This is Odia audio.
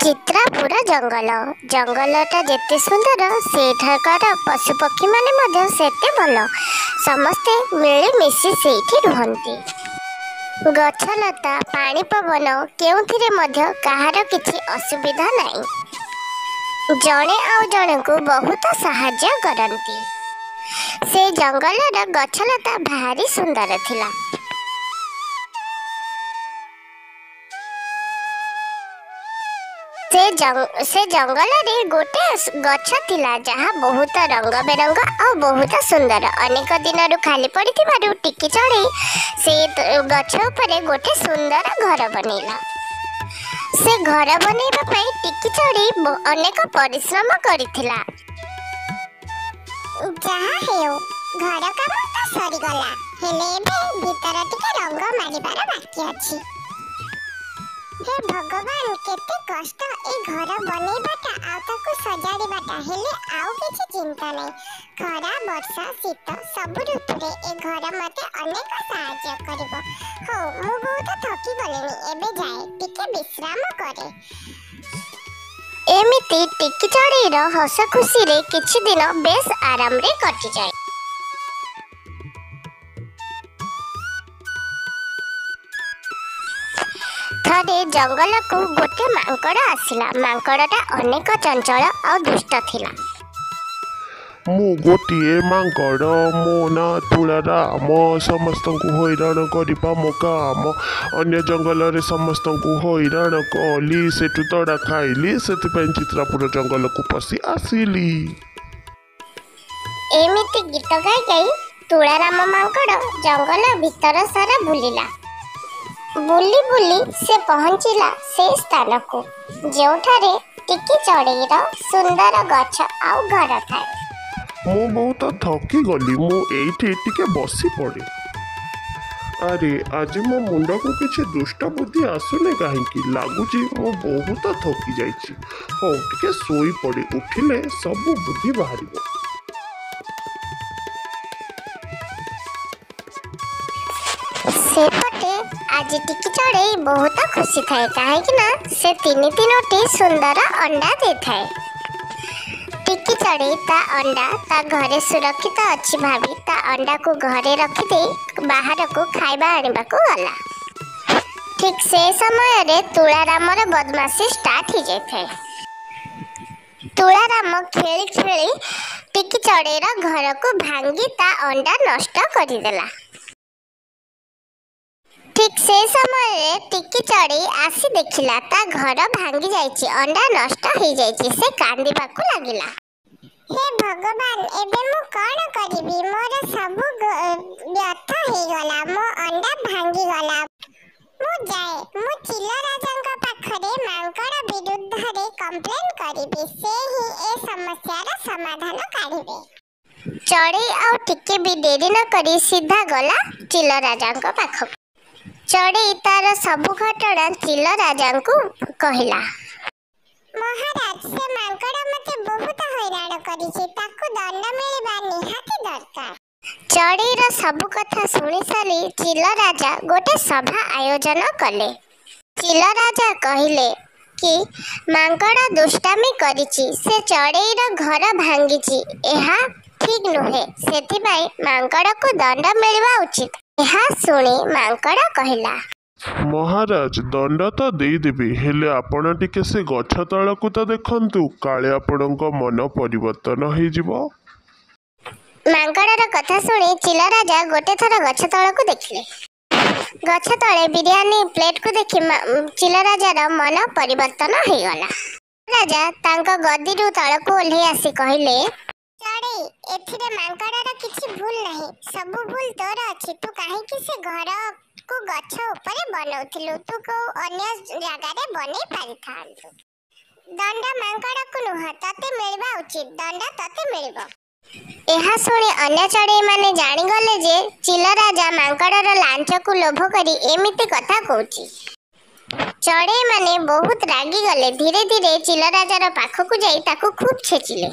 ଚିତ୍ରାପୁର ଜଙ୍ଗଲ। ଜଙ୍ଗଲଟା ଯେତେ ସୁନ୍ଦର, ସେଠାକାର ପଶୁପକ୍ଷୀମାନେ ମଧ୍ୟ ସେତେ ଭଲ। ସମସ୍ତେ ମିଳିମିଶି ସେଇଠି ରୁହନ୍ତି। ଗଛଲତା, ପାଣି ପବନ କେଉଁଥିରେ ମଧ୍ୟ କାହାର କିଛି ଅସୁବିଧା ନାହିଁ। ଜଣେ ଆଉ ଜଣଙ୍କୁ ବହୁତ ସାହାଯ୍ୟ କରନ୍ତି। ସେ ଜଙ୍ଗଲର ଗଛଲତା ଭାରି ସୁନ୍ଦର ଥିଲା। ସେ ଜଙ୍ଗଲରେ ଗୋଟେ ଗଛ ଥିଲା, ଯାହା ବହୁତ ରଙ୍ଗ ବେରଙ୍ଗ ଆଉ ବହୁତ ସୁନ୍ଦର। ଅନେକ ଦିନରୁ ଖାଲି ପଡ଼ିଥିବାରୁ ଟିକି ଚଢ଼େଇ ସେ ଗଛ ଉପରେ ଗୋଟେ ସୁନ୍ଦର ଘର ବନେଇଲା। ସେ ଘର ବନେଇବା ପାଇଁ ଟିକି ଚଢ଼େଇ ଅନେକ ପରିଶ୍ରମ କରିଥିଲା। ଯାହା ହେଉ, ଘର କାମ ତ ସରିଗଲା, ହେଲେ ଏବେ ଭିତର ଟିକେ ରଙ୍ଗ ମାରିବାର ବାକି ଅଛି। ହେ ଭଗବାନ, କେତେ କଷ୍ଟ ଏ ଘର ବନେଇବାଟା ଆଉ ତାକୁ ସଜାଡ଼ିବାଟା। ହେଲେ ଆଉ କିଛି ଚିନ୍ତା ନାହିଁ। ଖରା, ବର୍ଷା, ଶୀତ ସବୁ ଋତୁରେ ଏ ଘର ମତେ ଅନେକ ସାହାଯ୍ୟ କରିବ। ହଉ, ମୁଁ ବହୁତ ଥକି ଗଲିଣି, ଏବେ ଯାଏ ଟିକେ ବିଶ୍ରାମ କରେ। ଏମିତି ଟିକି ଚଢ଼େଇର ହସ ଖୁସିରେ କିଛି ଦିନ ବେଶ ଆରାମରେ କଟିଯାଏ। ଥରେ ଜଙ୍ଗଲକୁ ଗୋଟେ ମାଙ୍କଡ଼ ଆସିଲା। ମାଙ୍କଡ଼ଟା ଅନେକ ଚଞ୍ଚଳ ଆଉ ଦୁଷ୍ଟ ଥିଲା। ମୁଁ ଗୋଟିଏ ମାଙ୍କଡ଼, ମୋ ନାଁ ତୁଳାରାମ। ସମସ୍ତଙ୍କୁ ହଇରାଣ କରିବା ମୋ କାମ। ଅନ୍ୟ ଜଙ୍ଗଲରେ ସମସ୍ତଙ୍କୁ ହଇରାଣ କଲି, ସେଠୁ ତଡ଼ା ଖାଇଲି, ସେଥିପାଇଁ ଚିତ୍ରାପୁର ଜଙ୍ଗଲକୁ ପଶି ଆସିଲି। ଏମିତି ଗୀତ ଗାଇ ଗାଇ ତୁଳାରାମ ମାଙ୍କଡ଼ ଜଙ୍ଗଲ ଭିତର ସାରା ବୁଲିଲା। ବୁଲି ବୁଲି ସେ ପହଞ୍ଚିଲା ସେ ସ୍ଥାନକୁ, ଯେଉଁଠାରେ ଟିକି ଚଢ଼େଇର ସୁନ୍ଦର ଗଛ ଆଉ ଘର ଥାଏ। ମୁଁ ବହୁତ ଥକି ଗଲି, ମୁଁ ଏଇଠି ଟିକେ ବସି ପଡ଼େ। ଆରେ, ଆଜି ମୋ ମୁଣ୍ଡକୁ କିଛି ଦୁଷ୍ଟ ବୁଦ୍ଧି ଆସୁନି କାହିଁକି? ଲାଗୁଛି ମୁଁ ବହୁତ ଥକି ଯାଇଛି। ହଉ, ଟିକେ ଶୋଇପଡ଼େ, ଉଠିଲେ ସବୁ ବୁଦ୍ଧି ବାହାରିବ। ସେପଟେ ଆଜି ଟିକି ଚଢ଼େଇ ବହୁତ ଖୁସି ଥାଏ, କାହିଁକି ନା ସେ ତିନି ତିନୋଟି ସୁନ୍ଦର ଅଣ୍ଡା ଦେଇଥାଏ। ଟିକି ଚଢ଼େଇ ତା ଅଣ୍ଡା ତା ଘରେ ସୁରକ୍ଷିତ ଅଛି ଭାବି ତା ଅଣ୍ଡାକୁ ଘରେ ରଖିଦେଇ ବାହାରକୁ ଖାଇବା ଆଣିବାକୁ ଗଲା। ଠିକ୍ ସେ ସମୟରେ ତୁଳାରାମର ବଦମାସି ଷ୍ଟାର୍ଟ ହେଇଯାଇଥାଏ। ତୁଳାରାମ ଖେଳି ଖେଳି ଟିକି ଚଢ଼େଇର ଘରକୁ ଭାଙ୍ଗି ତା ଅଣ୍ଡା ନଷ୍ଟ କରିଦେଲା। ଠିକ୍ ସେ ସମୟରେ ଟିକି ଚଢ଼େଇ ଆସି ଦେଖିଲା ତା ଘର ଭାଙ୍ଗି ଯାଇଛି, ଅଣ୍ଡା ନଷ୍ଟ ହେଇଯାଇଛି। ସେ କାନ୍ଦିବାକୁ ଲାଗିଲା। ହେ ଭଗବାନ, ଏବେ ମୁଁ କଣ କରିବି? ମୋର ସବୁ ବ୍ୟର୍ଥ ହେଇଗଲା, ମୋ ଅଣ୍ଡା ଭାଙ୍ଗିଗଲା। ମୁଁ ଯାଏ, ମୁଁ ଚିଲ ରାଜାଙ୍କ ପାଖରେ ମାଙ୍କଡ଼ ବିରୁଦ୍ଧରେ କମ୍ପ୍ଲେନ କରିବି। ସେ ହିଁ ଏ ସମସ୍ୟାର ସମାଧାନ କାଢ଼ିବେ। ଚଢ଼େଇ ଆଉ ଟିକେ ବି ଡେରି ନ କରି ସିଧା ଗଲା ଚିଲ ରାଜାଙ୍କ ପାଖକୁ। ଚଢ଼େଇ ତାର ସବୁ ଘଟଣା ଚିଲ ରାଜାଙ୍କୁ କହିଲା। ମହାରାଜ, ସେ ମାଙ୍କଡ଼ ମତେ ବହୁତ ହଇରାଣ କରିଛି, ତାକୁ ଦଣ୍ଡ ମିଳିବା ନିହାତି ଦରକାର। ଚଢ଼େଇର ସବୁ କଥା ଶୁଣି ସାରି ଚିଲ ରାଜା ଗୋଟେ ସଭା ଆୟୋଜନ କଲେ। ଚିଲ ରାଜା କହିଲେ କି ମାଙ୍କଡ଼ ଦୁଷ୍ଟାମି କରିଛି, ସେ ଚଢ଼େଇର ଘର ଭାଙ୍ଗିଛି, ଏହା ଠିକ୍ ନୁହେଁ, ସେଥିପାଇଁ ମାଙ୍କଡ଼କୁ ଦଣ୍ଡ ମିଳିବା ଉଚିତ। ଏହା ଶୁଣି ମାଙ୍କଡ଼ କହିଲା, ମହାରାଜ, ଦଣ୍ଡ ତ ଦେଇଦେବି, ହେଲେ ଆପଣ ଟିକେ ସେ ଗଛ ତଳକୁ ତ ଦେଖନ୍ତୁ, କାଳେ ଆପଣଙ୍କ ମନ ପରିବର୍ତ୍ତନ ହେଇଯିବ। ମାଙ୍କଡ଼ର କଥା ଶୁଣି ଚିଲ ରାଜା ଗୋଟେ ଥର ଗଛ ତଳକୁ ଦେଖିଲେ। ଗଛ ତଳେ ବିରିୟାନୀ ପ୍ଲେଟକୁ ଦେଖି ଚିଲ ରାଜାର ମନ ପରିବର୍ତ୍ତନ ହେଇଗଲା। ରାଜା ତାଙ୍କ ଗଦିରୁ ତଳକୁ ଓହ୍ଲେଇ ଆସି କହିଲେ, ଚଢ଼େଇ, ଏଥିରେ ମାଙ୍କଡ଼ର କିଛି ଭୁଲ ନାହିଁ, ସବୁ ଭୁଲ ତୋର ଅଛି। ତୁ କାହିଁକି ସେ ଘରକୁ ଗଛ ଉପରେ ବନଉଥିଲୁ? ତୁ କୋଉ ଅନ୍ୟ ଜାଗାରେ ବନେଇ ପାରିଥାନ୍ତୁ। ଦଣ୍ଡ ମାଙ୍କଡ଼କୁ ନୁହଁ, ତତେ ମିଳିବା ଉଚିତ। ଦଣ୍ଡ ତତେ ମିଳିବ। ଏହା ଶୁଣି ଅନ୍ୟ ଚଢ଼େଇମାନେ ଜାଣିଗଲେ ଯେ ଚିଲ ରାଜା ମାଙ୍କଡ଼ର ଲାଞ୍ଚକୁ ଲୋଭ କରି ଏମିତି କଥା କହୁଛି। ଚଢ଼େଇମାନେ ବହୁତ ରାଗିଗଲେ। ଧୀରେ ଧୀରେ ଚିଲ ରାଜାର ପାଖକୁ ଯାଇ ତାକୁ ଖୁବ୍ ଛେଚିଲେ।